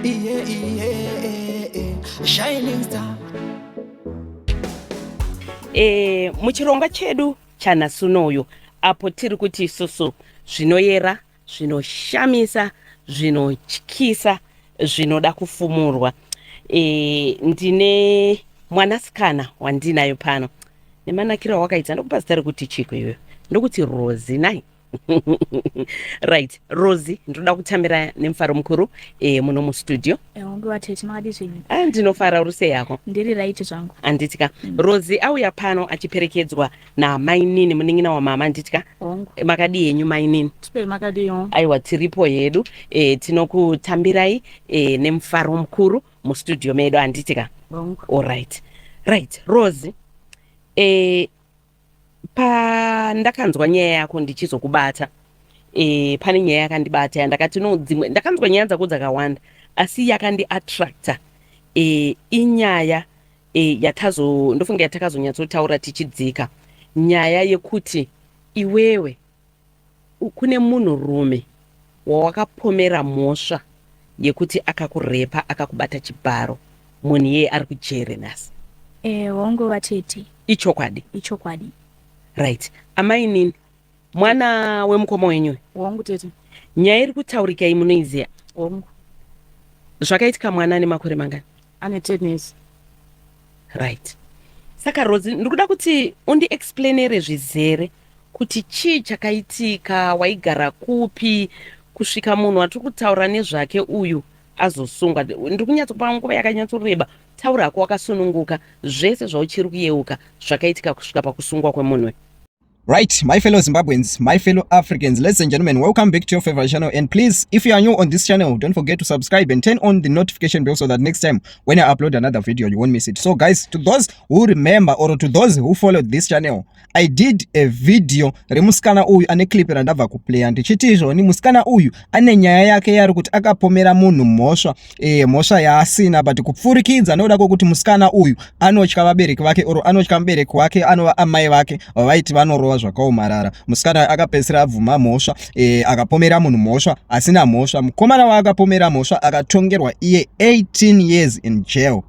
Yeah, Shining star. Muchirongwa chedu chanhasi unoyu, apo tiri kuti isusu zvinoyera, zvinoshamisa, zvinotyisa, zvinoda kufumurwa, ndine mwanasikana wandinayo pano nemanakiro awakaita. Ndokupa zita rekuti chiko iweyo? Ndokuti Rosi nai? Right, Rosi, ndinoda kutambira nemufaro mukuru muno mustudio. Hongu vatete, makadi zvenyu? Ah, ndinofara. Uri sei yako? Ndiri right zvangu. Handitika Rosi auya pano achiperekedzwa namainini, munin'ina wamama, handitika? Hongu. Makadi henyu, mainini? Tipe, makadiwo? Aiwa, tiripo hedu. Tinokutambirai nemufaro mukuru mustudio medu, handitika? Hongu. Alright, right, Rosi, pandakanzwa nyaya yako ndichizokubata, pane nyaya yakandibata yandakati no, dzimwe ndakanzwa nyaya dzako dzakawanda, asi yakandiattracta inyaya yatazo, ndofunga yatakazonyatsotaura tichidzika, nyaya yekuti iwewe kune munhurume wawakapomera mhosva yekuti akakurepa, akakubata chibharo. Munhu iyeye ari kujere nhasi. Hongu vatete. Ichokwadi? Ichokwadi. Right, amainini, mwana wemukoma wenyu? Hongu tete. Nyaya iri kutaurika iyi munoiziva? Hongu. Zvakaitika mwana ane makore mangani? Ane 10 years. Right, saka Rosi, ndiri kuda kuti undiexplainere zvizere kuti chii chakaitika, waigara kupi kusvika munhu watiri kutaura nezvake uyu azosungwa. Ndiri kunyatsopa nguva yakanyatsoreba, taura hako wakasununguka zvese zvauchiri kuyeuka zvakaitika kusvika pakusungwa kwemunhu uyu. Right, my fellow Zimbabweans, my fellow Africans, ladies and gentlemen, welcome back to your favorite channel. And please, if you are new on this channel, don't forget to subscribe and turn on the notification bell so that next time when I upload another video, you won't miss it. So guys, to those who remember or to those who followed this channel, I did a video remusikana uyu ane clip randabva kuplaya ndichiti izvoni musikana uyu ane nyaya yake yari kuti akapomera munhu mhosva, mhosva yaasina, but kupfurikidza nokuda kwokuti musikana uyu anotya vabereki vake or anotya mubereki wake anova amai vake vaiti vanorova zvakaomarara, musikana akapedzisira abvuma mhosva, akapomera munhu mhosva asina mhosva. Mukomana waakapomera mhosva akatongerwa iye 18 years in jail.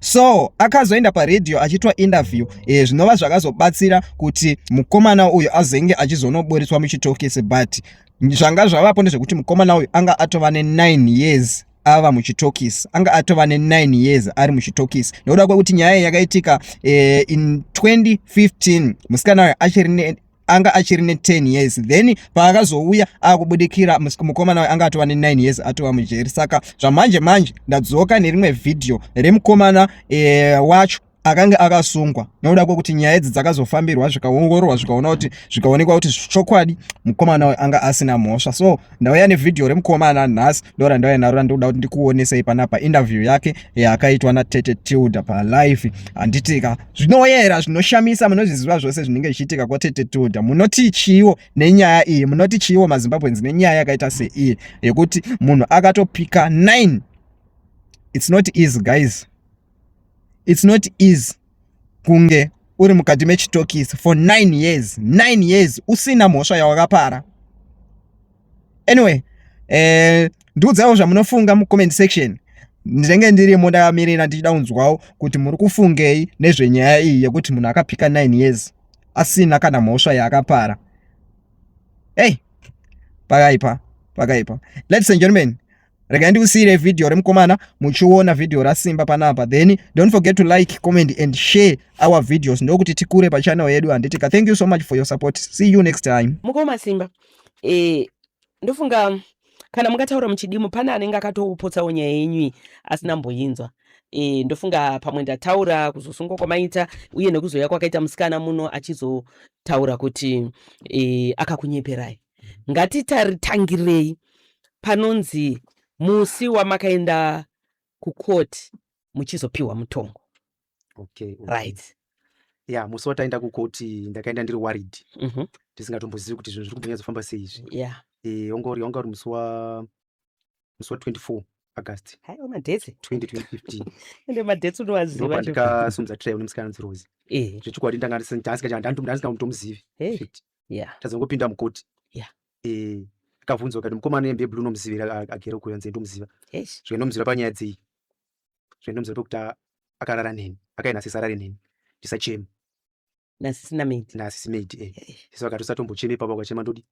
So akazoenda paredhiyo achiitwa interview, zvinova zvakazobatsira kuti mukomana uyu azenge achizonoburitswa muchitokisi. But zvanga zvavapo ndezvekuti mukomana uyu anga atova ne9 years ava muchitokisi, anga atova ne9 years ari muchitokisi, nekuda kwekuti nyaya iyi yakaitika in 2015. Musikana uyu achiri anga achiri ne10 years. Then paakazouya akubudikira, mukomana uyu anga atova ne9 years atova mujeri. Saka zvamanje manje ndadzoka nerimwe vhidhiyo remukomana wacho akanga akasungwa, nokuda kwekuti nyaya idzi dzakazofambirwa, zvikaongororwa, zvikaona kuti, zvikaonekwa kuti chokwadi mukomana uyu anga asina mhosva. So ndauya nevhidhiyo remukomana nhasi, ndo randauya naro, randikuda kuti ndikuonesei panapa, interview yake yaakaitwa natete Tilda palive, handitika? Zvinoyera, zvinoshamisa, munozviziva zvose zvinenge zvichiitika kwatete Tilda. Munoti chiwo nenyaya iyi? Munoti chiwo, maZimbabweans, nenyaya yakaita seiyi yekuti munhu akatopika 9? It's not easy, guys. It's not easy kunge uri mukati mechitokisi for 9 years, 9 years usina mhosva yawakapara. Anyway, ndiudzaiwo zvamunofunga mucomment section. Ndinenge ndirimo ndakamirira ndichida kunzwawo kuti muri kufungei nezvenyaya iyi yekuti munhu akapika 9 years asina kana mhosva yaakapara. Hey, pakaipa, pakaipa. Ladies and gentlemen, regai ndikusiyire vhidhiyo remukomana muchiona vhidhiyo raSimba panapa. Then don't forget to like, comment and share our videos, ndokuti tikure pachannel yedu, handitika? Thank you so much for your support. See you next time. Mukoma Simba, ndofunga kana mungataura muchidimu, pane anenge akatoupotsawo nyaya yenyu iyi asina mboinzwa. Ndofunga pamwe ndataura kuzosungwa kwamaita uye nekuzoya kwakaita musikana muno achizotaura kuti akakunyeperai. Ngatitangirei panonzi musi wamakaenda kukoti muchizopiwa mutongo. Okay. Right. Ya, musi wataenda kukoti ndakaenda ndiri worried, ndisingatombozivi kuti zvinhu zviri kumbonyatsofamba sei izvi. Wanga uri musi wa 24 August Haiwa, madates. 2015. Ende madates unowaziva. Ndopandikasimudza trial nemusikana anonzi Rosi. Zvechokwadi ndanga ndisingamutomuzivi. Tazongopinda mukoti. Akabvunzwa kati mukomana hembe yeblue unomuzivira agere uko yanzi ndomuziva. Eish. Zvino ndomuziva panyaya dzei? Zvino ndomuziva pekuti akarara neni, akaenda sisi arare neni. Ndisachema. Nasisi namaid. Nasisi maid eh. Sisi vakati usatombochema ipapo ukachema ndodi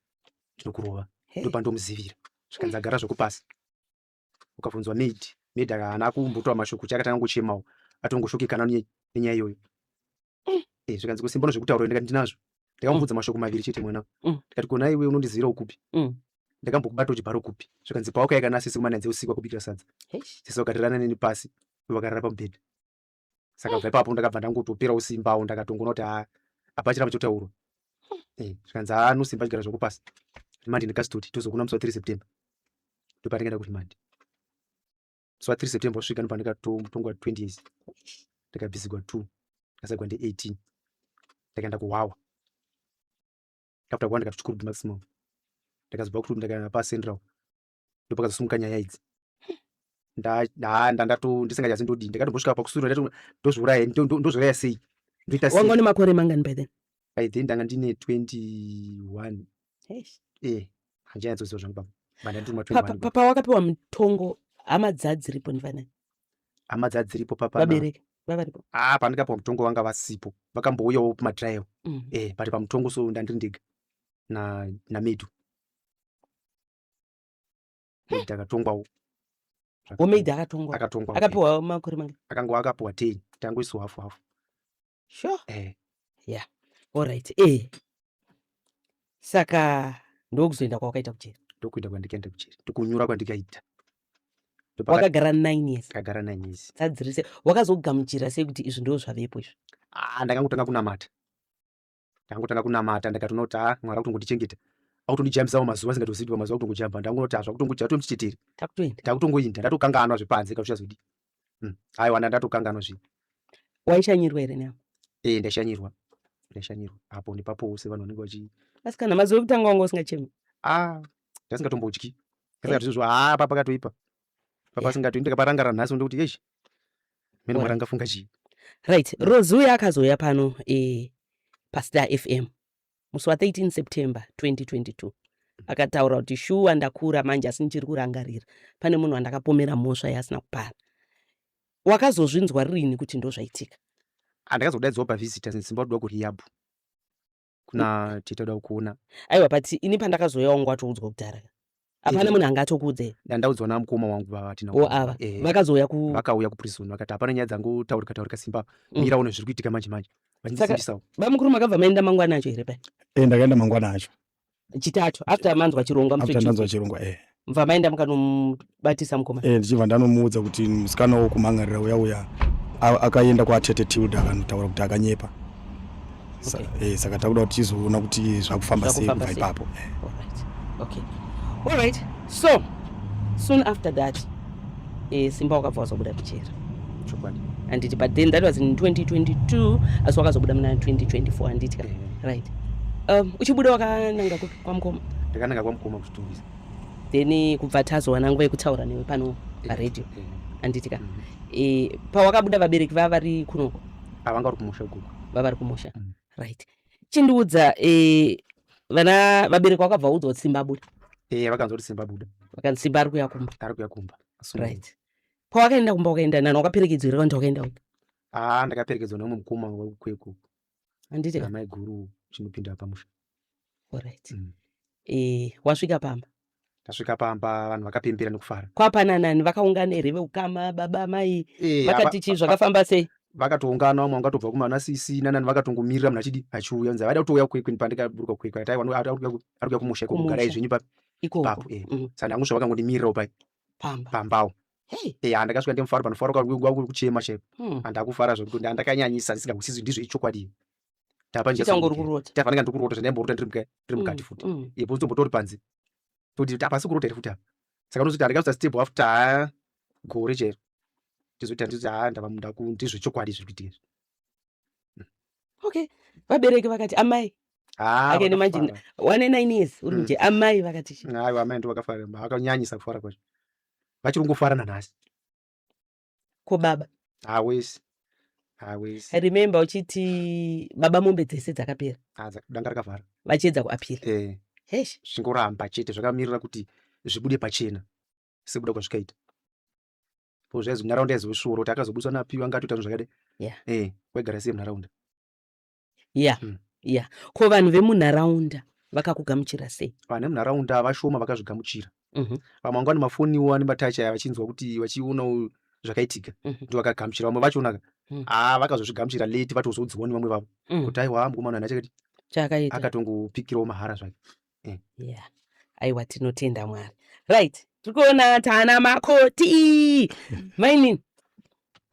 ndinokurova. Ndopandomuzivira. Zvikanzi agara zvekupasi. Ukabvunzwa maid, maid haana kumbotaura mashoko kuti akatanga kuchemawo. Atongoshokekana nenyaya iyoyo. Eh, zvikanzi kusimba zvekutaura ndikati ndinazvo. Ndakamubvunza mashoko maviri chete mwana. Ndikati kona iwe unondizivira ukupi? Ndakambokubata uchibharo kupi? Zvikanzi pawakauya kana sisi kumana dzeusiku akubikira sadza. Sisi vakatirana neni pasi vakarara pamubhedha. Saka kubva ipapo ndakabva ndangotopera usimbawo ndakatongoona kuti haa hapachina pachotaurwa. Eh, zvikanzi haa nosimba chigara zvako pasi. Remand in custody tozokuna musi wa 3 September. Ndopandikaenda kuremand. Musi wa 3 September wasvika ndopandikatongwa 20 years. Ndakabvisigwa 2 ndikasagwa ndi 18. Ndakaenda kuHwawa. After kuhwa ndikati Chikurubi maximum. Ndakazobva kuChikurubi ndakaenda paCentral. Ndopakazosimuka nyaya idzi. Nda ndisingachazi ndodii. Ndakatombosvika pakusura ndati ndozviuraya ndozviuraya sei? Ndoita sei? Wanga une makore mangani by then? By then ndanga ndine 21. Eish. Eh, handichanyatsoziva zvangu baba. Banda ndiri ma 21. Pawakapiwa mutongo hama dzadziripo ndivanani? Hama dzadziripo papa. Vabereki vavaripo? Ah, pandakapiwa mutongo vanga vasipo. Vakambouyawo kumatrial. Eh, but pamutongo so ndandiri ndega na namedu. Maid akatongwawo. Womaid akatongwa. Akatongwa. Akapiwa makore mangani? Akangwa akapiwa 10. Tangoiswa hafu hafu. Sure. Eh. Yeah. All right. Eh. Saka ndokuzoenda kwawakaita kujeri. Ndokuenda kwandikaenda kujeri. Ndokunyura kwandikaita. Wakagara 9 years. Ndakagara 9 years. Dzadziri sei? Wakazogamuchira sei kuti izvi ndo zvavepo izvi? Ah, ndakangotanga kunamata. Ndakangotanga kunamata ndakatoona kuti ah, Mwari akutongondichengeta. Akutondijambisawo mazuva asingatozivi kuti mazuva akutongojamba. Ndangoona kuti ah, zvakutongoja tomuchiteteri. Takutoenda. Ndakutongoinda ndatokanganwa zvepanze kakuchazodi. Aiwa ndatokanganwa zvinhu. Waishanyirwa here nehama? Eh, ndaishanyirwa. Ndaishanyirwa. Apo nepapo sevanhu vanenge vachi Asi kana mazuva ekutanga wanga usingachemi. Ah, ndasingatombodyi. Ndasingatozi ah, papa katoipa. Papa asingatoindi ndikaparangara nhasi ndokuti eish. Mene Mwari angafunga chii? Right, Rose uya akazouya pano paStar FM musi wa 13 September 2022 akataura kuti shuwa ndakura manje asi ndichiri kurangarira pane munhu wandakapomera mhosva yaasina kupara. Wakazozvinzwa rini kuti ndozvaitika? Andakazodaidzwa pavisitors Simba kuda kurehab. Kuna tete kuda kuona. Aiwa, but ini pandakazouya wangu watoudzwa kudhara. Hapana munhu angatokuudze. Ndandaudzwa namukoma wangu baba tina. O ava. Vakazouya ku vakauya kuprison vakati hapana nyaya dzangotaurika taurika Simba. Mira une zviri kuitika manje manje. Vachindisimbisa. Bamukuru makabva maenda mangwana acho here pai? Eh, ndakaenda mangwana acho. Chitatu after manzwa chirongwa After ndanzwa chirongwa eh. Mva maenda mukanomubatisa mukoma. Eh, ndichibva ndanomuudza kuti musikana wokumhangarira uya uya akaenda kwatete Tilda akanotaura kuti akanyepa. Okay. Saka takuda kuti tizoona kuti zvakufamba sei kubva ipapo. All right. Okay. All right. So soon after that Simba wakabva wazobuda kuchera. Chokwadi. Handiti, but then that was in 2022 asi wakazobuda muna 2024 handiti ka? Right. Uchibuda wakananga kupi kwamukoma? Ndakananga kwamukoma kuchitungwiza. Then kubva tazowana nguva yekutaura newe pano paradio. Handiti ka? Pawakabuda vabereki vava vari kunoko? Vanga vari kumusha ikoko. Vava vari kumusha. Right. Chindiudza vana vabereki wakabva udzwa kuti Simba abuda? Eh, vakanzwa kuti Simba abuda. Vakanzi Simba ari kuuya kumba. Ari kuuya kumba. Right. Pawakaenda kumba wakaenda nani? Wakaperekedzwa here kana kuti wakaenda wega? Ah, ndakaperekedzwa neumwe mukoma wekukwekwe. Handiti ka? Namai guru chinopinda pamusha. All right. Wasvika pamba? Tasvika pamba vanhu vakapembera nekufara. Kwapana nani? Vakaungana here veukama, baba, mai? Vakati chii zvakafamba sei? Vakatoungana vamwe vangatobva kumana sisi nanani vakatongomirira munhu achidi achiuya. Nzi vaida kutouya kukwekwe pandikaburuka kukwekwe. Akati aiwa, ari kuuya kumusha ikoko, garai zvenyu Ikoko. papo. Saka ndangosvika vakangondimirirawo pai. Pamba. Pambawo. Hey. Ndakasvika ndemufaro panofaro kwangu kuchema chaiko. Handakufara zvekuti ndakanyanyisa ndisingahwisisi ndizvo ichokwadi. Ndapa njia Chitangori sekuti. kurota. Tafanira ndikurota zvandaimborota ndiri mukati futi. Ipo ndombotori panze. Toti apa sikurota here futi apa. Saka unozoti handikazoita step after gore chairo. Ndizoti handizoti haa ndava ndaku ndizvo chokwadi zviri kuitika izvi. Okay. Vabereki vakati amai. Ah, I can imagine. vakafara. 1 and 9 years uri muje amai vakati chi. Aiwa amai ndo vakafara, vakanyanyisa kufara kwacho. Vachiri kungofara nanhasi. Ko baba? Hawesi. Hawesi. I remember uchiti baba mombe dzese dzakapera. Ah, danga rakavhara. Vachiedza kuappeal. Heish. Zvichingoramba chete zvakamirira kuti zvibude pachena sekuda kwazvikaita. Po zvaizo nharaunda yaizosvuura kuti akazobudiswa naPiwa anga atoita zvinhu zvakadai. Yeah. Eh, waigara sei munharaunda? Yeah. Yeah. Ko vanhu vemunharaunda vakakugamuchira sei? Vanhu vemunharaunda vashoma vakazvigamuchira. Vamwe vanga vane mafoniwo ane matachi aya vachinzwa kuti vachionawo zvakaitika ndo vakagamuchira. Vamwe vachona haa vakazozvigamuchira late vatozodziwa nevamwe vavo kuti aiwa mukomana haana chakati Chakaita. Akatongopikirawo mahara zvake. Yeah. Aiwa, tinotenda Mwari. Right. Tiri kuona tana makoti. Mainini.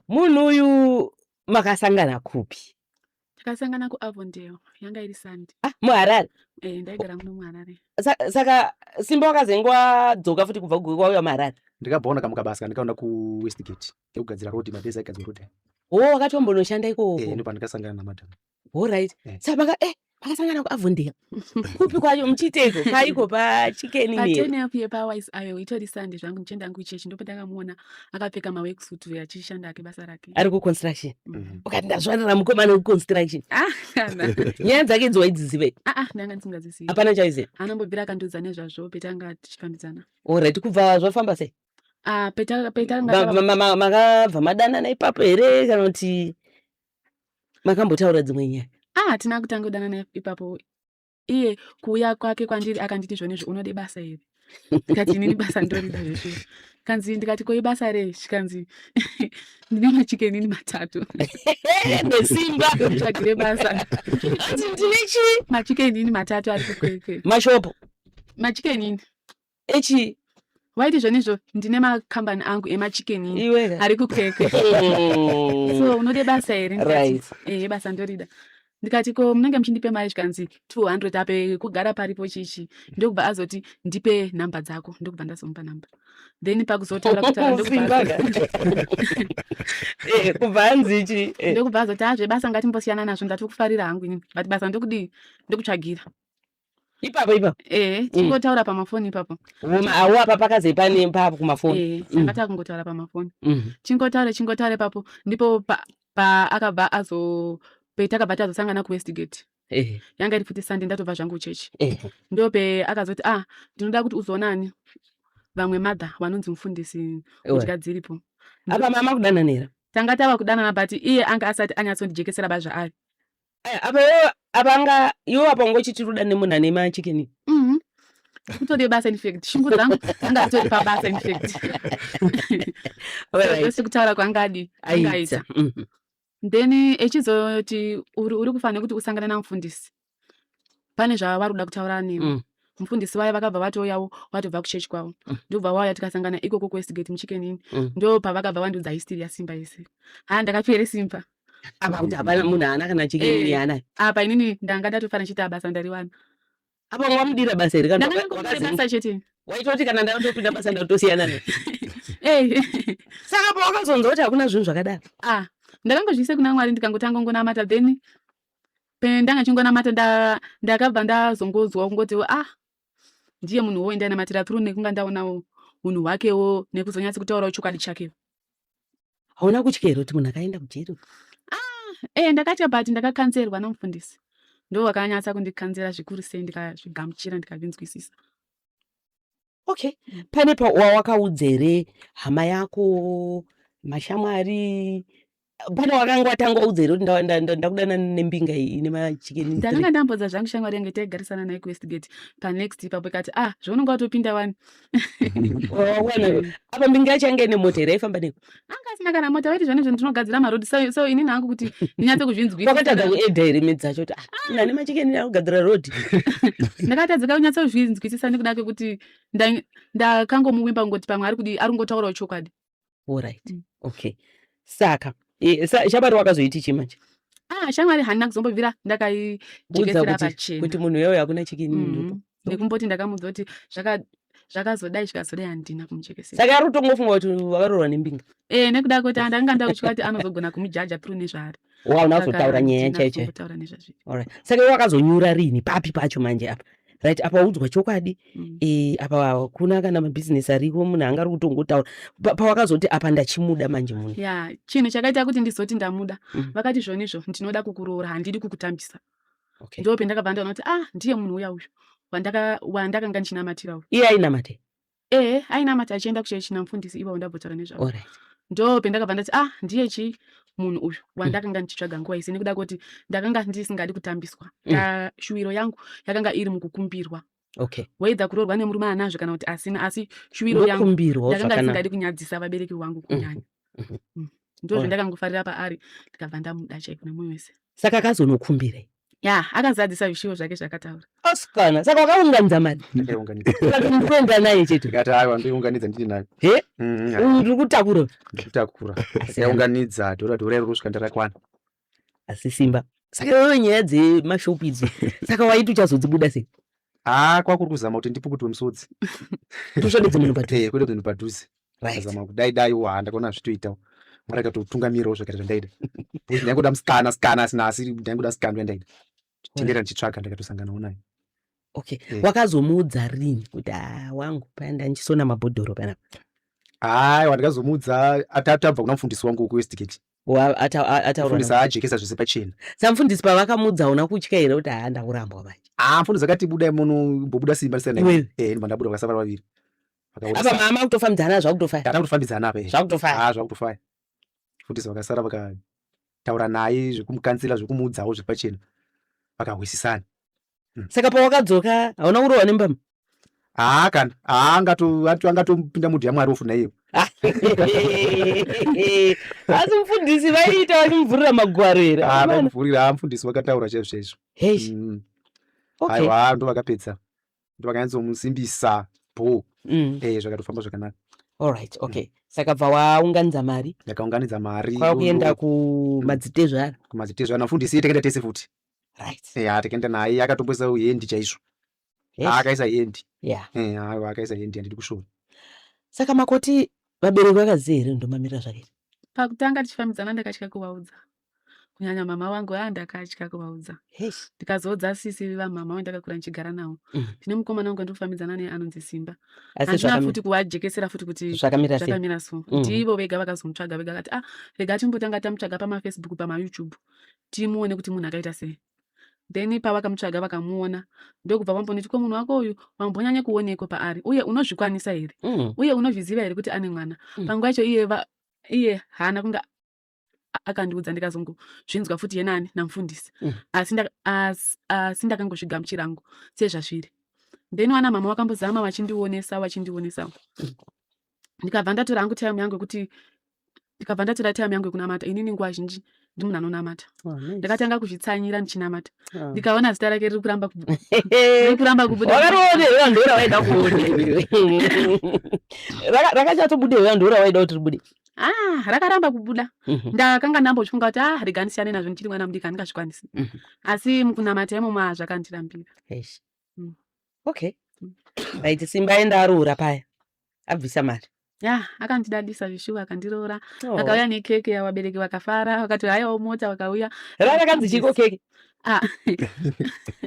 Munhu uyu makasangana kupi? Takasangana kuAvondale, yanga iri Sunday. Ah, muHarare. Eh, ndaigara muno muHarare. Saka Simba wakazenge wadzoka futi kubva kuGweru wauya muHarare. Ndikabvaona kamuka basa ndikaenda kuWestgate kekugadzira road, mabhezi aigadzira road. Oh, wakatombonoshanda ikoko. Eh, ndopandikasangana namadam. Alright. Eh. Saka makasangana kuAvondale. Kupi kwacho muchiiteko? Paiko pachicken inn here? Paten up yepaWise ayo, itori Sunday zvangu ndichienda hangu kuchechi, ndopandakamuona akapfeka maworksuit achishanda ake basa rake. Ari kuconstruction. Ukati ndazvarira mukomana wekuconstruction. Ah, kana. Nyaya dzake idzi waidziziva here? Ah, ah, ndanga ndisingadzizivi. Hapana chaiziva. Anombobvira akandiudza nezvazvo petanga tichifambidzana. Alright, kubva zvafamba sei? Ah, petanga Makabva madanana ipapo here kana kuti makambotaura dzimwe nyaya? Ah, hatina kutanga kudanana ipapo. Iye kuuya kwake kwandiri akanditi zvonezvo, unode basa here? Ndikati inini basa ndorida zveshuwa. Kanzi, ndikati ko ibasa rei? Chikanzi ndine machicken inn matatu. Nesimba. Tsvagire basa. Hanzi ndine chii? Machicken inn matatu ari kuKwekwe. Mashopo. Machicken inn. Echi. Waiti zvonizvo ndine makambani angu emachicken inn Iwe. ari kuKwekwe. So unode basa here? Ndikati, ehe, basa ndorida. Ndikati ko munenge muchindipe mari? Zvikanzi 200 ape kugara paripo chichi. Ndokubva azoti ndipe nhamba dzako, ndokubva ndazomupa nhamba. Then pakuzotaura kutaura Simba kubva hanzi chi. Ndokubva azoti ah, zvebasa ngatimbosiyana nazvo, ndatokufarira hangu inini, but basa ndokudii, ndokutsvagira. Ipapo ipapo. Eh, tingotaura pamafoni ipapo. Awo apa pakaze pane papo kumafoni. Eh, saka takungotaura pamafoni. Chingotaure chingotaure ipapo ndipo paakabva azo petakabva tazosangana kuWestgate. Yanga iri futi Sunday, ndatobva zvangu kuchechi. Ndope akazoti ah, ndinoda kuti uzoonani vamwe mother vanonzi mufundisi kudya dziripo. Apa mama kudananira. Tanga tava kudanana, but iye anga asati anyatsondijekesera ba zvaari. Aya, apa iwe apa anga iwe apa ungochiti ruda nemunhu ane machicken inn. Kutode basa, in fact shungu dzangu anga atori pabasa in fact. Zvese kutaura kwangadi angaita. Aita. Then echizoti uri kufanira kuti usangane namufundisi, pane zvavari kuda kutaura newe. Mufundisi vaya vakabva vatouyawo vatobva kuchechi kwavo. Ndobva vauya tikasangana ikoko kuWestgate muChicken Inn. Ndo pavakabva vandiudza history yaSimba yese. Ha, ndakapere simba. Apa kuti hapana munhu haana kana chicken inn yaanayo. Apa inini ndanga ndatofana chiti basa ndariwana. Apa wamudira basa here kana Ndanga ndangomudira basa chete. Waitoti kana ndatopinda basa ndatosiyana naye? Eh. Saka pawakazonzwa kuti hakuna zvinhu zvakadaro? Ah, ndakangozviise kuna Mwari, ndikangotanga ngonamata, then pendanga chingonamata ndakabva ndazongonzwa kungoti ah, ndiye munhu wo ndainamatira through, nekunga ndaonawo unhu hwakewo nekuzonyatsa kutaurawo chokwadi chake. Hauna kutya here kuti munhu akaenda kujeri? Eh, ndakatya, but ndakakanzerwa namufundisi, ndo vakanyatsa kundikanzera zvikuru sei, ndikazvigamuchira, ndikazvinzwisisa. Okay, pane wawakaudza here hama yako, mashamwari? Pane wakanga watanga waudza here kuti ndakudana nembinga iyi ine machicken inn? Ndakanga ndambodza zvangu shamwari yange taigarisana naye kuWestgate panext ipapo, ikati ah, zvaunonga watopinda wani. Wawana apa mbinga yacho yanga ine mota here, yaifamba neko? Anga asina kana mota. Waiti zvone zvinhu ndinogadzira marodi, so inini hangu kuti ndinyatse kuzvinzwisisa. Wakatadza kuedha here midzi dzacho kuti ah, munhu ane machicken inn akugadzira rodhi? Ndakatadzika kunyatsozvinzwisisa nekuda kwekuti ndakangomuwimba kungoti pamwe ari kudi, ari kungotaurawo chokwadi. Alright. Okay, saka shamwari wakazoiti chii manje? Ah, shamwari handina kuzombobvira Udza ndakaijekesera kuti pachena munhu iyoyo hakuna chicken inn ndipo. Nekumboti ndakamudza kuti zvakazodai zvikazodai, handina kumujekesera. Saka ari kutongofunga kuti wakaroorwa nembinga? Eh, nekuda kwekuti ndakanga ndakutya kuti anozogona kumujaja through nezvaari. Wauna Saka kuzotaura nyaya handina chaiyo chaiyo? kuzombotaura nezvazvo. Alright. Saka iwe wakazonyura rini, papi pacho manje apa? Right, apa waudzwa chokwadi. Apa hakuna kana mabhizinesi ariko, munhu anga ari kutongotaura. Pawakazoti apa ndachimuda manje munhu? Ya, chinhu chakaita kuti ndizoti ndamuda, vakati zvonizvo ndinoda kukuroora, handidi kukutambisa. Ndo pendakabva ndaona kuti ah, ndiye munhu uya uyu. Wandaka wandakanga ndichinamatira uyu. Iye ainamate? Ehe, ainamata achienda kuchechi namufundisi ivo ndabvotaura nezvavo. Alright. Ndo pendakabva ndati ah ndiye chi munhu uyu wandakanga ndichitsvaga nguva isi nekuda kwekuti ndakanga ndisingadi kutambiswa. Shuwiro yangu yakanga iri mukukumbirwa. Okay. Waida kuroorwa nemurume anazvo kana kuti asina asi shuwiro yangu Ndokumbirwawo ndakanga zvakanaka. ndisingadi kunyadzisa vabereki vangu kunyanya. Ndo zvandakangofarira paari ndikabva ndamuda chaiko nemwoyo wese. Saka akazonokumbirei? Ya, akazadzisa zvishuwo zvake zvakataura. Asikana, saka wakaunganidza mari? Ndakaunganidza. Saka ndikuenda naye chete. Ndikati aiwa ndoiunganidza ndiri nayo. He? Mm, Uri kutakura. ndikutakura. Ndakaunganidza dhora dhora iri kusvika ndarakwana. Asi Simba. Saka iwewe nyaya dzemashopu idzi, saka waiti uchazodzibuda sei? Ah, kwakuri kuzama kuti ndipukutwe musodzi. Tusvodedze munhu padhuze. Eh, kwete munhu padhuze. Kazama kudai dai wa ndakaona zvitoitawo. Mwari akatotungamirawo zvakaita zvandaida. Because ndaingoda musikana sikana asina asi ndaingoda sikana ndoyandaida. Tengera ndichitsvaga ndakatosanganawo naye. Okay. Eh. Wakazomuudza rini kuti ah wangu paya ndanchisona mabhodhoro panapa? Aiwa ndakazomuudza atabva kuna mufundisi wangu kuWestgate. Ataura Mufundisi ajekesa zvese pachena. Samufundisi pavakamuudza hauna kutya here kuti haa ndakurambwa manje? Ah, mufundisi akati budai muno mbobuda simba ndisina Iwewe? Eh, ndibva ndabuda vakasara vaviri. Vakaona Apa mama kutofambidzana zvakutofaya. Tata kutofambidzana apa. eh. Zvakutofaya. Ah, zvakutofaya. Mufundisi vakasara vakataura naye zvekumukansela zvekumuudzawo zviri pachena. Vakahwisisana. Saka pawakadzoka hauna kurohwa nembama? Haa kana haa angatopinda mudhu yaMwari ofuna iyewo. Asi mufundisi vaiita vachimuvhurira magwaro here? Ah, vaimuvhurira haa mufundisi vakataura chaizvo chaizvo. Heish. Okay. Aiwa ndo vakapedza. Ndo vakanyatsomusimbisa bho. Eh, zvakatofamba zvakanaka. Alright, okay. Saka bva waunganidza mari? Ndakaunganidza mari. Kwakuenda kumadzitezvara. Kumadzitezvara mufundisi takaenda tese futi. Right. Eh, takaenda naye akatomboisa hendi chaizvo. Akaisa hendi. Yeah. Eh, aiwa akaisa hendi handidi kushora. Saka makoti vabereki vakaziva here ndomamirira zvakaita? Pakutanga tichifambidzana ndakatya kuvaudza. Kunyanya mama vangu ah ndakatya kuvaudza. Ndikazoudza sisi vamama vandakakura ndichigara navo. Ndine mukomana wangu wandinofambidzana naye anonzi Simba. Asi Handina futi kuvajekesera futi kuti zvakamira sei? zvakamira so. Ndivo vega vakazomutsvaga vega vakati ah rega timbotanga tamutsvaga pamaFacebook pamaYouTube timuone kuti munhu akaita sei. Then pavakamutsvaga vakamuona ndokubva vamboniti ko munhu wako uyu wambonyanya kuoneko paari uye unozvikwanisa here? Uye unozviziva here kuti ane mwana? Panguva yacho iye iye haana kunge akandiudza ndikazongozvinzwa futi yena ani namufundisi. Asi asi ndakangozvigamuchira hangu sezvazviri. Then vana mama vakambozama vachindionesa vachindionesa. Ndikabva ndatora hangu time yangu yekuti ndikabva ndatora time yangu yekunamata. Inini nguva zhinji ndi munhu anonamata. Oh, nice. Ndakatanga kuzvitsanyira ndichinamata. Oh. Ndikaona zita rake riri kuramba riri kuramba kubuda. Wakariona here vanhu rawaida kuona? Rakachatobuda here vanhu rawaida kuti ribude? Ah, rakaramba kubuda. Ndakanga ndambochifunga kuti ah rega ndisiyane nazvo ndichiri mwana mudiki handingazvikwanisi. Asi mukunamata imomo zvakandirambira. Eish. Okay. Right, Simba aenda aroora paya. Abvisa mari. Ya, akandidadisa zvishuwa akandiroora. Akauya nekeke vabereki vakafara vakati haiwa mota vakauya. Rakanzi chiko keke? Ah.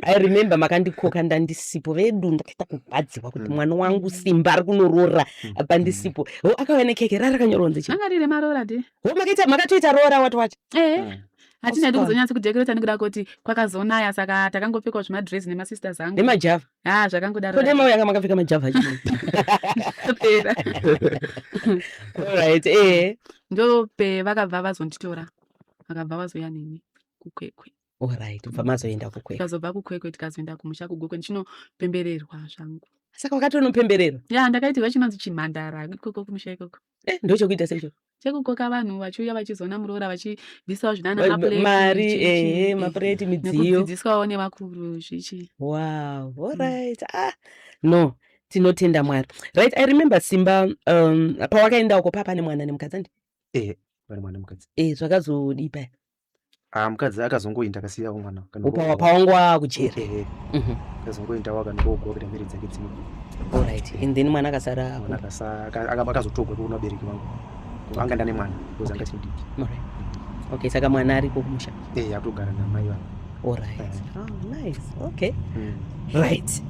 I remember makandikoka ndandisipo vedu ndakaita kurwadziwa kuti mwana wangu Simba ari kunoroora apa ndisipo. Ho akauya nekeke rarakanyorwa nzi chii? Anga riri maroora de. Ho makatoita roora wati wati. Eh. Hatina hedu Oscar. kuzonyatsa kudekoreta nekuda kuti kwakazonaya saka takangopfekawo zvimadress nemasisters angu. Nemajava. Ah, zvakangodaro. Kune mauya anga makapfeka majava acho. Pera. Alright, eh. Ndope vakabva vazonditora. Vakabva vazouya neni kuKwekwe. Alright, ubva mazoenda kuKwekwe. Tikazobva kuKwekwe tikazoenda kumusha kuGokwe ndichinopembererwa zvangu. Saka wakatonopembererwa? Ya, ndakaitirwa chinonzi chimhandara ikoko kumusha ikoko. Ndochokuita seicho? Chekukoka vanhu vachiuya vachizoona muroora vachibvisawo zvinana mapureti, Mari, chichi, mapureti, midziyo. Nekudzidziswawo nevakuru zvichi. Wow, alright. Ah, no, tinotenda Mwari. Right, I remember Simba pawakaenda uko papa nemwana nemukadzi andi? Pane mwana nemukadzi. Zvakazodii paya? Ah, mukadzi akazongoenda akasiyawo mwana. Upa pawanga wakuchera. Akazongoenda wakanogwa kuita mhiri dzake dzimwe. Alright, and then mwana akasara. Mwana akazotogwa kuona vabereki vangu. Anga ndane mwana, because anga achiri mudiki. Alright. Okay, saka mwana ariko kumusha. Akutogara namai vangu. Alright. Oh, nice. Okay. Right.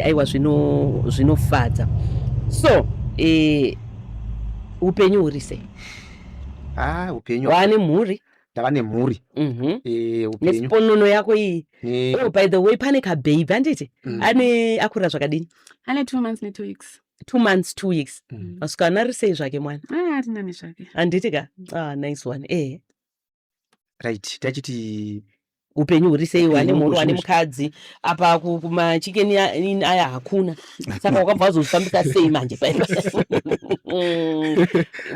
Aiwa zvinofadza. So, upenyu huri sei? Ah, upenyu. Wane mhuri? Ndava nemhuri. Eh, upenyu. Nesiponono yako iyi. Ne Oh, by the way, pane kababy handiti? Ane akura zvakadini? Ane 2 months ne2 weeks. 2 months, 2 weeks. Masvika ari sei zvake mwana? Ah, ari nani zvake. Handiti ka? Ah, nice one. Right, tachiti Upenyu huri sei? Wane Upenyu mhuri, wane zvinhu mukadzi apa, kumachicken inn aya hakuna, saka wakabva wazozvifambisa sei manje? Paipa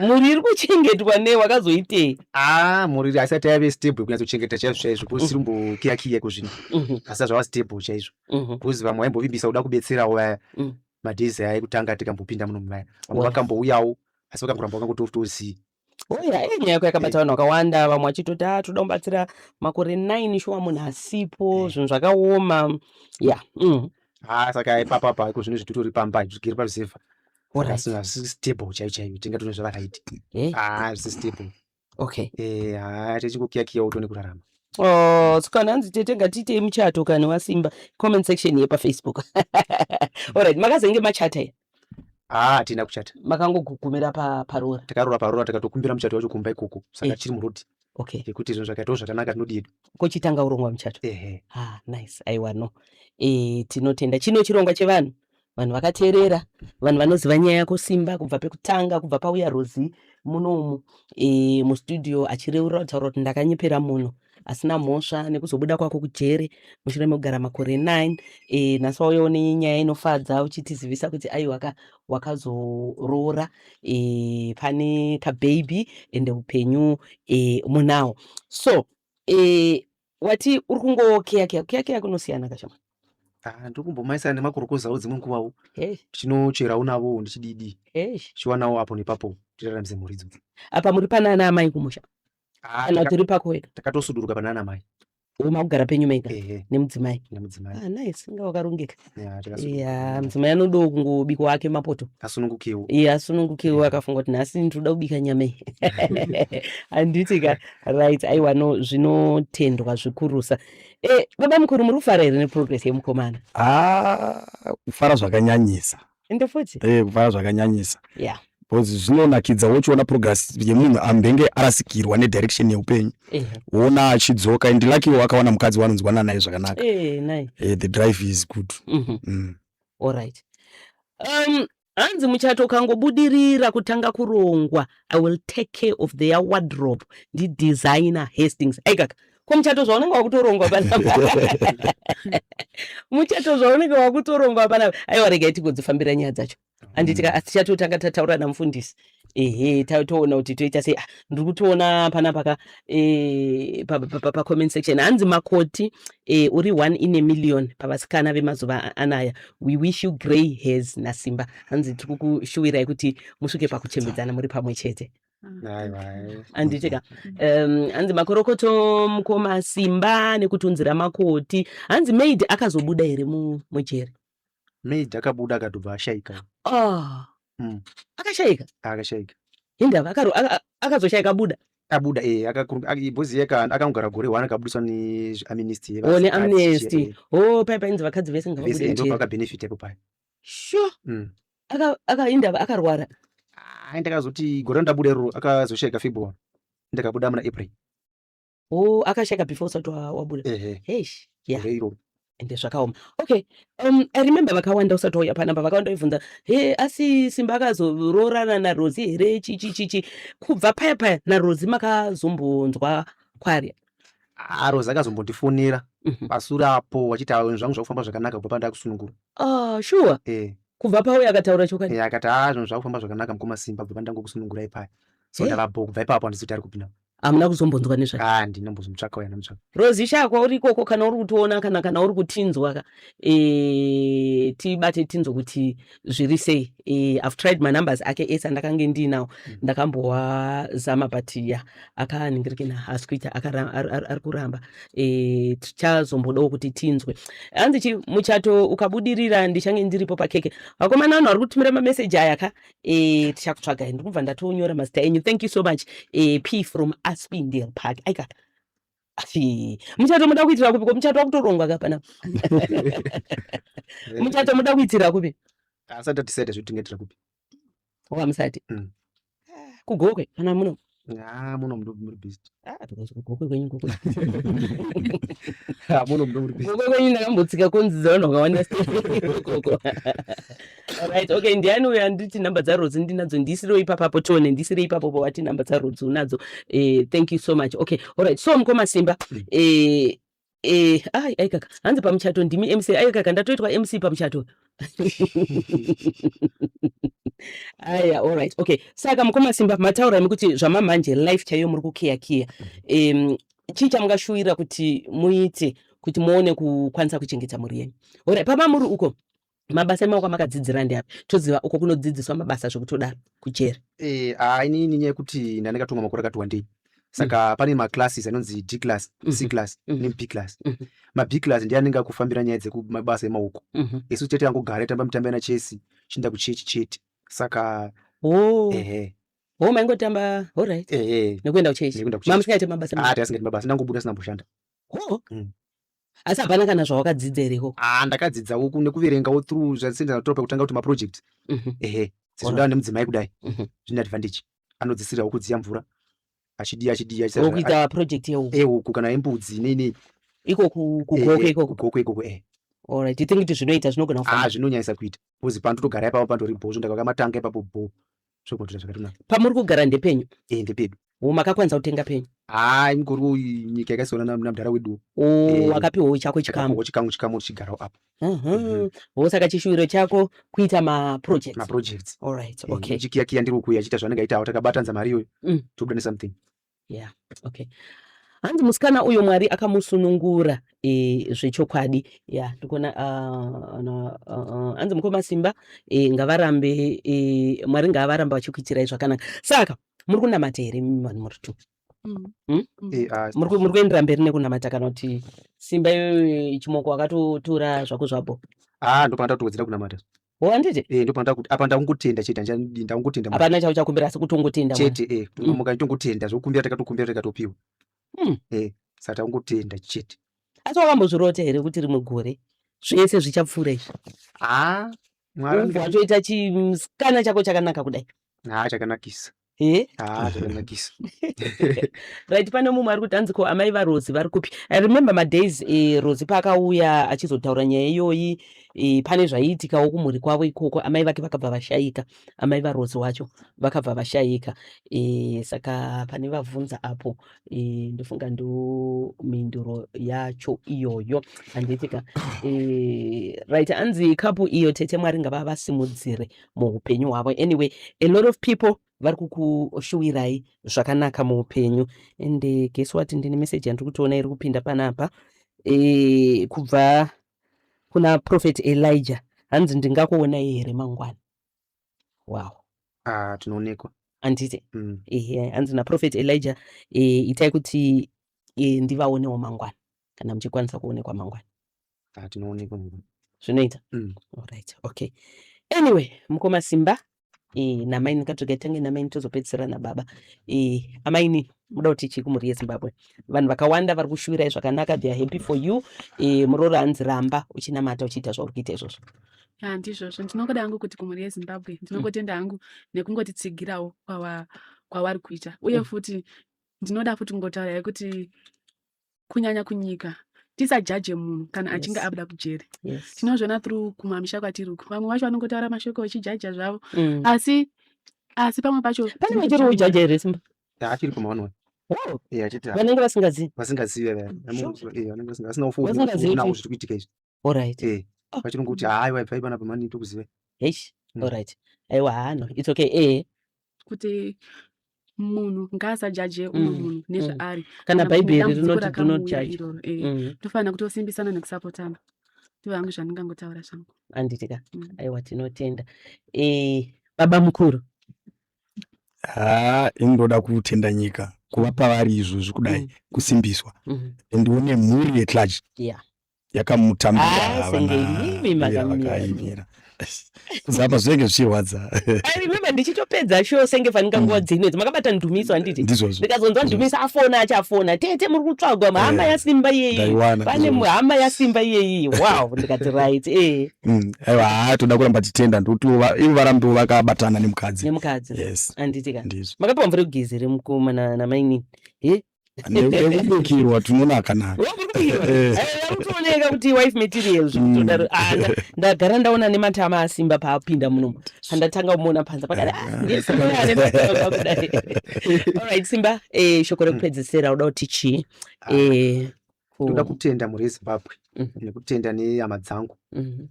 mhuri iri kuchengetwa nei? Wakazoitei? Ah, mhuri asati yave stable kunyatsochengeta chaizvo chaizvo, because tiri kumbokiyakiya iko zvino, asi zvava stable chaizvo, because vamwe vaimbovimbisa kuda kubetserawo vaya madays aya ekutanga tikambopinda muno muvaya, vamwe vakambouyawo asi vakangoramba vakangotozii. Oya, nyaya yako yakabata vanhu vakawanda, vamwe vachitoti, a toda kubatsira, makore 9 shuwa munhu asipo, zvinhu zvakaoma ya. Ah, saka ipapa pa iko zvino zvititori pamba, zvigere paruzevha. Saka hazvisi stable chaiyo chaiyo, tingatone zvava right. Ah, zvisi stable. Eh, ah, tichingokiyakiyawo tone kurarama. Oh, saka hanzi tete ngatiitei muchato kani waSimba. Comment section yepaFacebook. Alright, makazenge machata here? Ah, hatina kuchata. Makangogumira paroora? Takarora paroora, takatokumbira muchato wacho kumba ikoko, saka tiri muroad yekuti zvinhu zvakaitawo zvakanaka, tinodi yedu. Kochitanga urongwa muchato. Ehe. Ah, nice. Aiwa, no, tinotenda. Chino chirongwa chevanhu, vanhu vakateerera, vanhu vanoziva nyaya yako Simba kubva pekutanga, kubva pauya Rozi munomu mustudio achireurura kutaura kuti ndakanyepera munhu asina mhosva, nekuzobuda kwako kujere mushure mekugara makore 9. Nhasi wauyawo nenyaya inofadza uchitizivisa kuti aiwa ka, wakazoroora, pane kababy, ende upenyu munawo. So wati uri kungokeyakeya. Kukeyakeya kunosiyana kashama. Ah, ndiri kumbomaisana nemakorokozawo dzimwe nguvawo, ndichinocherawo navo, ndichididi, tichiwanawo apo nepapo, tiraramise mhuri idzodzo. Apa muri pana ana amai kumusha? Ah, kana kuti uri pako wega? Takatosuduruka pana ana mai. Makugara penyu mega? Ehe. Nemudzimai? Nemudzimai. Ah, nice, inga wakarongeka. Ya, takasuduruka. Ya, mudzimai anodawo kungobikwa ake mapoto. Asunungukewo. Iye asunungukewo, akafunga kuti nhasi ndinoda kubika nyama iyi, handiti ka? Right, aiwa no, zvinotendwa zvikurusa. Baba mukuru, muri kufara here neprogress yemukomana? Ah, kufara zvakanyanyisa. Ende futi? Kufara zvakanyanyisa, because zvinonakidza wochiona progress yemunhu ambenge arasikirwa nedirection yeupenyu, woona achidzoka, and lucky akawana mukadzi wanonzwana naye zvakanaka. Nai. The drive is good. Alright, hanzi muchato ukangobudirira kutanga kurongwa, I will take care of their wardrobe, ndidesigner Hastings. Aikaka, ko muchato zvaunenge wakutorongwa panapa, muchato zvaunenge wakutorongwa panapa? Aiwa, regai tigodzifambira nyaya dzacho, handiti ka? Asi tichatotanga tataura namufundisi. Ehe, toona kuti toita sei. Ah, ndiri kutoona panapa ka, pacomment section hanzi makoti, uri one in a million pavasikana vemazuva anaya. We wish you grey hairs naSimba. Hanzi tiri kukushuwirai kuti musvike pakuchembedzana muri pamwe chete. Aiwa. Handiti ka? Hanzi makorokoto mukoma Simba nekutunzira makoti. Hanzi maid akazobuda here mujeri? Maid akabuda, akatobva ashaika. Oh. Akashayika? Akashaika. Indava akazoshayika abuda? Abuda, eh, bhozi yeka akangogara gore one, akabudiswa neamnesty. O, neamnesty. O, pai painzi vakadzi vese ngavabude mujeri. Akabenefit ipo paya. Sure. Indava akarwara? Ah, ndakazoti gore randabuda iroro akazoshayika February, ndakabuda muna April. O, akashayika before usati wabuda? Ehe. Heish, yeah. Gore iroro. Ende zvakaoma. Okay, I remember vakawanda usati wauya panapa, vakawanda vaibvunza, he, asi Simba akazoroorana naRosi here, chichi chichi. Kubva paya paya naRosi makazombonzwa kwari? Ah, Rosi akazombondifonera pasure apo wachiti, "Ah, zvinhu zvangu zvakufamba zvakanaka kubva pandakusunungura." Ah, sure? Eh. Kubva pauya akataura chokwadi? Eh, akati, "Ah, zvinhu zvakufamba zvakanaka mukoma Simba kubva pandangokusunungurai paya." So ndavapo kubva ipapo handisi kuti ari kupinda. Hamuna kuzombonzwa nezvake? Ah, ndinambozomutsvaka uya, ndamutsvaka. Rosi shakwa, uri ikoko kana uri kutiona kana uri kutinzwa ka, tibate tinzwe kuti zviri sei. I've tried manumbers ake ese andakange ndiinawo, ndakambowazama, but ya, akaningirikina, haasi kuita, ari kuramba. Tichazombodawo kuti tinzwe. Hanzi chi muchato ukabudirira ndichange ndiripo pakeke. Vakomana, vanhu vari kutumira mameseji aya ka, tichakutsvagai. Ndiri kubva ndatonyora mazita enyu. Thank you so much. P from Aspindale Park. Aika, Afi, muchato muda kuitira kupi? Ko muchato wakutorongwa ka pana? Muchato muda kuitira kupi? Asati tadecide zvekuti tingaitira kupi. Wamusati? Mm. KuGokwe kana muno? Ah, muno muno muri best. Ah, gokwe kwenyu gokwe. Ah, muno muno muri best. Gokwe kwenyu ndakambotsika konzi dzavanhu vakawanda ikoko. Right, okay, ndiani uyo anditi nhamba dzaRodzi ndinadzo ndisirewo ipapapo tione ndisire ipapo pawati nhamba dzaRodzi unadzo. Eh, thank you so much. Okay, all right. So mukoma Simba, eh Eh, ai aikaka hanzi pamuchato ndimi mc aikaka ndatoitwa mc pamuchato aya allright okay saka mukoma simba mataura imi kuti zvamamanje life chaiyo muri kukiya kiya um, chii chamungashuwira kuti muite kuti muone kukwanisa kuchengeta mhuri yenyu orit pamamuri uko mabasa emaoko amakadzidzira ndeapi toziva uko kunodzidziswa mabasa zvekutodaro kujeri eh, ah, inini nyaya yekuti ndandakatonga makore akati wandei saka mm. pane maclasses anonzi d class mm -hmm. c class mm -hmm. neb class mm -hmm. mab class ndiye anenge akufambira nyaya dzekumabasa emaoko mm -hmm. isu chete angogara tamba mitambo yana chesi chienda kuchechi chete saka oh. ehe oh maingotamba alright ehe nekuenda kuchechi mamusingaite mabasa ah tasingaite mabasa ndangobuda sina mboshanda oh. Asi hapana kana zvawakadzidza here ikoko? Ah, ndakadzidzawo nekuverengawo through zvasendatopa pekutanga kuti maproject. Ehe. Sezvo ndava nemudzimai kudai. Zvine advantage. Anodzisirawo kudziya mvura. Achidiya achidiya achiisa. Kuita project yehuku. Ehuku kana yembudzi nei nei. Iko kugoko ikoko. Kugoko ikoko eh. Alright, you think kuti zvinoita zvinogona kufamba? Ah, zvinonyanyisa kuita. Because pandotogara ipapo pandori bho, ndakavaka matanga ipapo bho. Zvokutoita zvakatonaka. Pamuri kugara ndepenyu? Eh, ndepedu. Oh, makakwanisa kutenga penyu? Hayi, mukuru uyu nyika yakaiswa namudhara wedu. Oh, Eh, wakapiwawo chako chikamu. Chakapiwa chikamu chikamu tichigarawo apo. Oh, saka chishuwiro chako kuita maprojects. Maprojects. All right, Eh, okay. Chikiya kiya ndiri kuya achiita zvaanenge aitawo takabatanza mari iyoyo. Tobuda nesomething. Yeah, okay. Hanzi musikana uyo Mwari akamusunungura e, zvechokwadi. Yeah, ndikuona hanzi mukoma Simba e, ngavarambe e, Mwari ngavarambe vachikuitirai zvakanaka. Saka muri kunamata here imi vanhu muri two? Eh, ah, Muri kuendera mberi nekunamata kana kuti Simba iyoyo chimoko wakatotora zvako zvapo? Ah, ndopanda kutowedzera kunamata. Oh, handiti? Eh, ndopanda kuti apa ndakungotenda chete handichadi ndakungotenda Mwari. Hapana chauchakumbira asi kutongotenda Mwari. Chete eh, tongomuka tongotenda zvokumbira takatokumbira tikatopiwa. Eh, saka takungotenda chete. Asi wakambozvirota here kuti rimwe gore zvese zvichapfuura izvi? Ah, Mwari Ubva watoita chimusikana chako chakanaka kudai. Ah, chakanakisa. Eh? Ah, zvakanakisa. Right, pane mumwe ari kuti hanzi ko amai vaRozi vari kupi? I remember madays eh, Rozi paakauya achizotaura nyaya iyoyi eh, pane zvaiitikawo kumhuri kwavo ikoko amai vake vakabva vashaika amai vaRozi wacho vakabva vashaika eh, saka pane vabvunza apo eh, ndofunga ndo mhinduro yacho iyoyo handitika eh, right hanzi kapu iyo tete Mwari ngavavasimudzire muupenyu hwavo anyway a lot of people vari kukushuwirai zvakanaka muupenyu and eh, guess what ndine message yandiri kutoona iri kupinda panapa e, kubva kuna prophet elijah hanzi ndingakuonai here mangwana wow ah, tinoonekwa handiti Ehe, hanzi naprophet elijah e, itai kuti e, ndivaonewo mangwana kana muchikwanisa kuonekwa mangwana Ah, tinoonekwa zvinoita Alright, okay anyway mukoma simba e, namaini katsvega tange namaini tozopedzisira nababa e, amaini muda kuti chii kumhuri yezimbabwe vanhu vakawanda vari kushuwirai zvakanaka they are happy for you e, muroora hanzi ramba uchinamata uchiita zvauri kuita izvozvo Ya, ndizvozvo ndinongoda hangu kuti kumhuri yezimbabwe ndinongotenda hangu nekungotitsigirawo kwavari kuita uye futi ndinoda futi kungotaura yekuti kunyanya kunyika tisajaje munhu kana achinge abuda kujeri tinozviona through kumamisha kwatiri uku vamwe vacho vanongotaura mashoko vachijaja zvavo asi asi pamwe pacho pane vachiri kujaja here simba achiri pamavanoona Oh. Eh, achiti vanenge vasingazivi vasingazivi eh, vanenge vasina kufonawo zviri kuitika izvi alright eh, oh. vachiri kuti haiwa ibvai panapa mani tokuziva eish alright aiwa hano it's okay eh kuti munhu ngaasajaje umwe munhu nezvaari kana bhaibheri dambudziko rinoti do rakamuwira not judge iroro eh. Tofanira kutosimbisana nekusapotana ndizvo hangu zvandingangotaura zvangu Handiti ka aiwa tinotenda eh, baba mukuru Haa, ini ndoda kutenda nyika kuva pavari izvozvi kudai kusimbiswa and une mhuri at large yeah yakamutambira Ah, senge imimi makamira. vakaimira. Kuzama zvinenge zvichirwadza. I remember ndichitopedza show senge fanika nguva dzino idzi makabata Ndumiso handiti? Ndizvozvo. Ndikazonzwa Ndumiso afona achafona tete muri kutsvagwa hama yaSimba iyeyi. Ndaiwana. Pane Ndizvozvo. hama yaSimba iyeyi. Wow ndikati right eh. Aiwa haa toda kuramba tichitenda ndokuti ivo varambewo vakabatana nemukadzi. Nemukadzi. Yes. Handiti ka. Ndizvo. Makapiwa mvura yekugeza here mukoma namainini? He? Nekubikirwa tinonaka naka. Eh. Kutooneka kuti wife material zvekutodaro. Ah, ndagara ndaona nematama aSimba paapinda muno. Pandatanga kumuona panze pakati ah, ndiye Simba ane matama kudai. All right Simba, shoko rekupedzisira uda kuti chii? Ah, Ndoda kutenda mhuri yeZimbabwe nekutenda nehama dzangu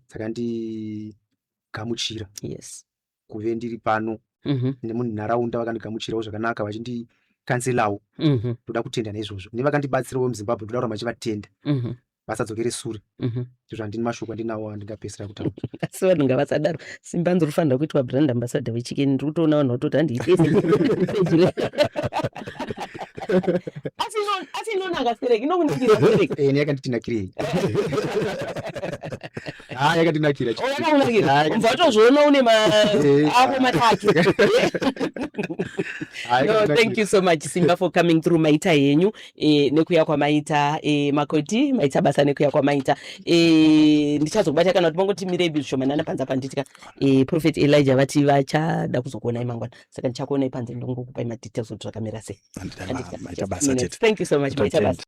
dzakandigamuchira kuve ndiri pano nemunharaunda vakandigamuchirawo zvakanaka vachindikanzelawo. Ndoda kutenda naizvozvo nevakandibatsirawo muZimbabwe ndoda kuramba ndichivatenda vasadzokere sure. Ndizvo handini mashoko andinawo andingapedzisira kutaura. Asi vanhu ngavasadaro. Simba ndiri kufanira kuitwa brand ambassador wechicken. Ndiri kutoona vanhu vatoti handiipese. Asi inonaka stereki, inokunakira stereki. Eh, yakandinakirei. Ah, yakandinakira. Oh, yakakunakira. Ubva watozviona une ako matatu. No, thank you so much Simba for coming through. Maita henyu nekuya kwamaita, Makoti maita basa nekuya kwamaita. Ndichazokubata kana kuti mangoti mirei zvishomanana panze apa nditika. Prophet Elijah vati vachada kuzokuonai mangwana, saka ndichakuonai panze ndongokupai madetails kuti zvakamira sei. Maita basa tete. Thank you so much, maita basa.